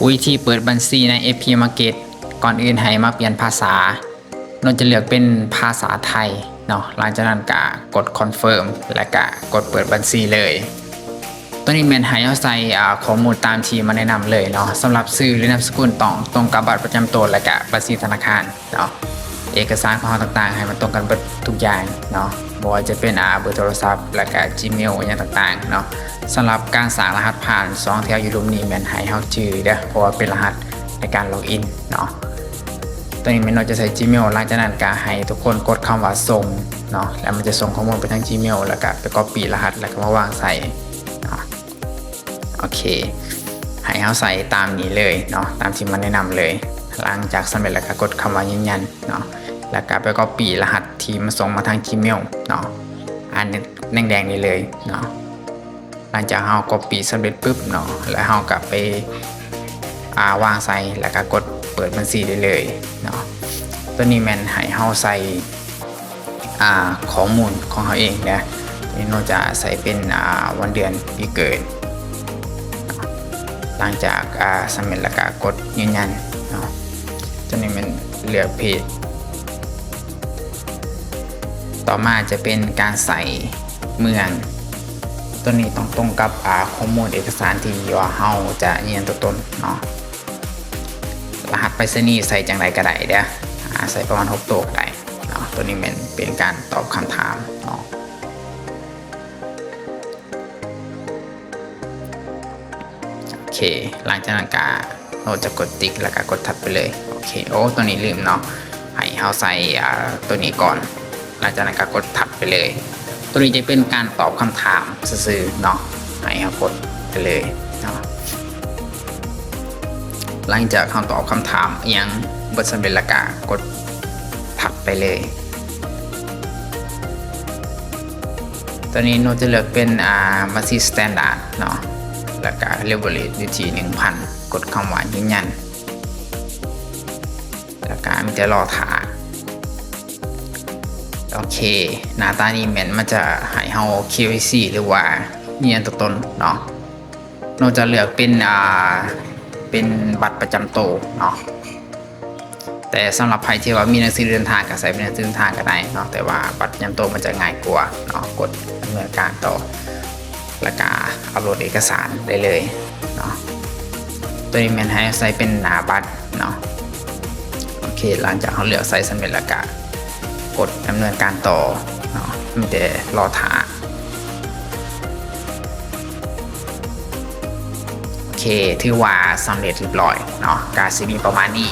ວິທີເປີດບັນຊີໃນ ເອັຟພີ Market ກ່ອນອື່ນໃຫ້ມາປ່ຽນພາສາ. ໂນດຈະເລືອກເປັນພາສາໄທເນາະ, ຫຼັງຈາກນັ້ນກະກົດ Confirm ແລະກະກົດເປີດບັນຊີເລີຍ. ໂຕນີ້ແມ່ນໃຫ້ເຮົາໃສ່ ອາ ຂໍ້ມູນຕາມທີ່ມັນແນະນຳເລີຍເນາະ. ສຳລັບຊື່ ຫຼື ນາມສະກຸນ ຕ້ອງຕົງກັບບັດປະຈຳໂຕ ແລະກະບັນຊີທະນາຄານເນາະ. ເອກະສານຂອງເຮົາຕ່າງໆ ໃຫ້ມັນຕົງກັນເບິດທຸກຢ່າງເນາະ, ບໍ່ວ່າຈະເປັນ ອາ ເບີໂທລະສັບ ແລະກະ Gmail ອີ່ຫຍັງຕ່າງໆເນາະ. ສຳລັບການສ້າງລະຫັດຜ່ານສອງແຖວຢູ່ລຸ່ມນີ້ ແມ່ນໃຫ້ເຮົາຈື່ເດີ້ ເພາະວ່າເປັນລະຫັດໃນການ log in ເນາະ. ໂຕນີ້ແມ່ນໂນດຈະໃສ່ Gmail, ຫຼັງຈາກນັ້ນກະໃຫ້ທຸກຄົນກົດຄຳວ່າສົ່ງເນາະ, ແລ້ວມັນຈະສົ່ງຂໍ້ມູນໄປທາງ Gmail ແລ້ວກະໄປ copy ລະຫັດ ແລ້ວກະມາວາງໃສ່ເນາະ. ໂອເຄ ໃຫ້ເຮົາໃສ່ຕາມນີ້ເລີຍເນາະ, ຕາມທີ່ມັນແນະນຳເລີຍ. ຫຼັງຈາກສຳເລັດແລ້ວກະກົດຄຳວ່າຢືນຢັນເນາະ, ແລ້ວກະໄປ copy ລະຫັດທີ່ມັນສົ່ງມາທາງ Gmail ເນາະ, ອັນແດງໆນີ້ເລີຍເນາະ. ຫຼັງຈາກເຮົາ copy ສຳເລັດປຶບເນາະ, ແລ້ວເຮົາກະໄປ ອາ ວາງໃສ່ ແລ້ວກະກົດເປີດບັນຊີໄດ້ເລີຍເນາະ. ໂຕນີ້ແມ່ນໃຫ້ເຮົາໃສ່ ອາ ຂໍ້ມູນຂອງເຮົາເອງເດີ້. ໂຕນີ້ໂນດຈະໃສ່ເປັນ ອາ ວັນເດືອນປີເກີດ. ຫຼັງຈາກ ອາ ສຳເລັດແລ້ວກະກົດຢືນຢັນເນາະ. ໂຕນີ້ແມ່ນເລືອກເພຈ. ຕໍ່ມາຈະເປັນການໃສ່ເມືອງ. ໂຕນີ້ຕ້ອງຕົງກັບ ອາ ຂໍ້ມູນເອກະສານທີ່ວ່າເຮົາຈະຢືນຢັນຕົວຕົນເນາະ. ລະຫັດໄປສະນີໃສ່ຈັ່ງໃດກະໄດ້ເດີ້, ອາ ໃສ່ປະມານຫົກໂຕກະໄດ້ເນາະ. ໂຕນີ້ແມ່ນເປັນການຕອບຄຳຖາມເນາະ. ໂອເຄ ຫຼັງຈາກນັ້ນກະໂນດຈະກົດຕິກ ແລ້ວກະກົດຖັດໄປເລີຍ. ໂອເຄ ໂອ້ ໂຕນີ້ລືມເນາະ, ໃຫ້ເຮົາໃສ່ ອາ ໂຕນີ້ກ່ອນ, ຫຼັງຈາກນັ້ນກະກົດຖັດໄປເລີຍ. ໂຕນີ້ຈະເປັນການຕອບຄຳຖາມຊື່ໆເນາະ, ໃຫ້ເຮົາກົດໄປເລີຍເນາະ. ຫຼັງຈາກເຮົາຕອບຄຳຖາມອີ່ຫຍັງເບິດສຳເລັດແລ້ວກະກົດຖັດໄປເລີຍ. ຕອນນີ້ໂນດຈະເລືອກເປັນ ອາ ບັນຊີ Standard ເນາະ, ແລ້ວກະ Leverage ຢູ່ທີ່ໜຶ່ງພັນ, ກົດຄຳວ່າຢືນຢັນ ແລ້ວກະມີແຕ່ລໍຖ້າ. ໂອເຄ ໜ້າຕານີ້ແມ່ນມັນຈະໃຫ້ເຮົາ KYC ຫຼືວ່າຢືນຢັນຕົວຕົນເນາະ. ໂນດຈະເລືອກເປັນ ອາ ເປັນບັດປະຈຳໂຕເນາະ. ແຕ່ສຳລັບໃຜທີ່ວ່າມີໜັງສືເດີນທາງກະໃສ່ເປັນໜັງສືເດີນທາງກະໄດ້ເນາະ, ແຕ່ວ່າບັດປະຈຳໂຕມັນຈະງ່າຍກວ່າເນາະ. ກົດດຳເນີນການຕໍ່ ແລ້ວກະອັບໂຫຼດເອກະສານໄດ້ເລີຍເນາະ. ໂຕນີ້ແມ່ນໃຫ້ໃສ່ເປັນໜ້າບັດເນາະ. ໂອເຄ ຫຼັງຈາກເຮົາເລືອກໃສ່ສຳເລັດແລ້ວກະກົດດຳເນີນການຕໍ່ເນາະ, ມີແຕ່ລໍຖ້າ. ໂອເຄ ຖືວ່າສຳເລັດຮຽບຮ້ອຍເນາະ, ກະຊິມີປະມານນີ້.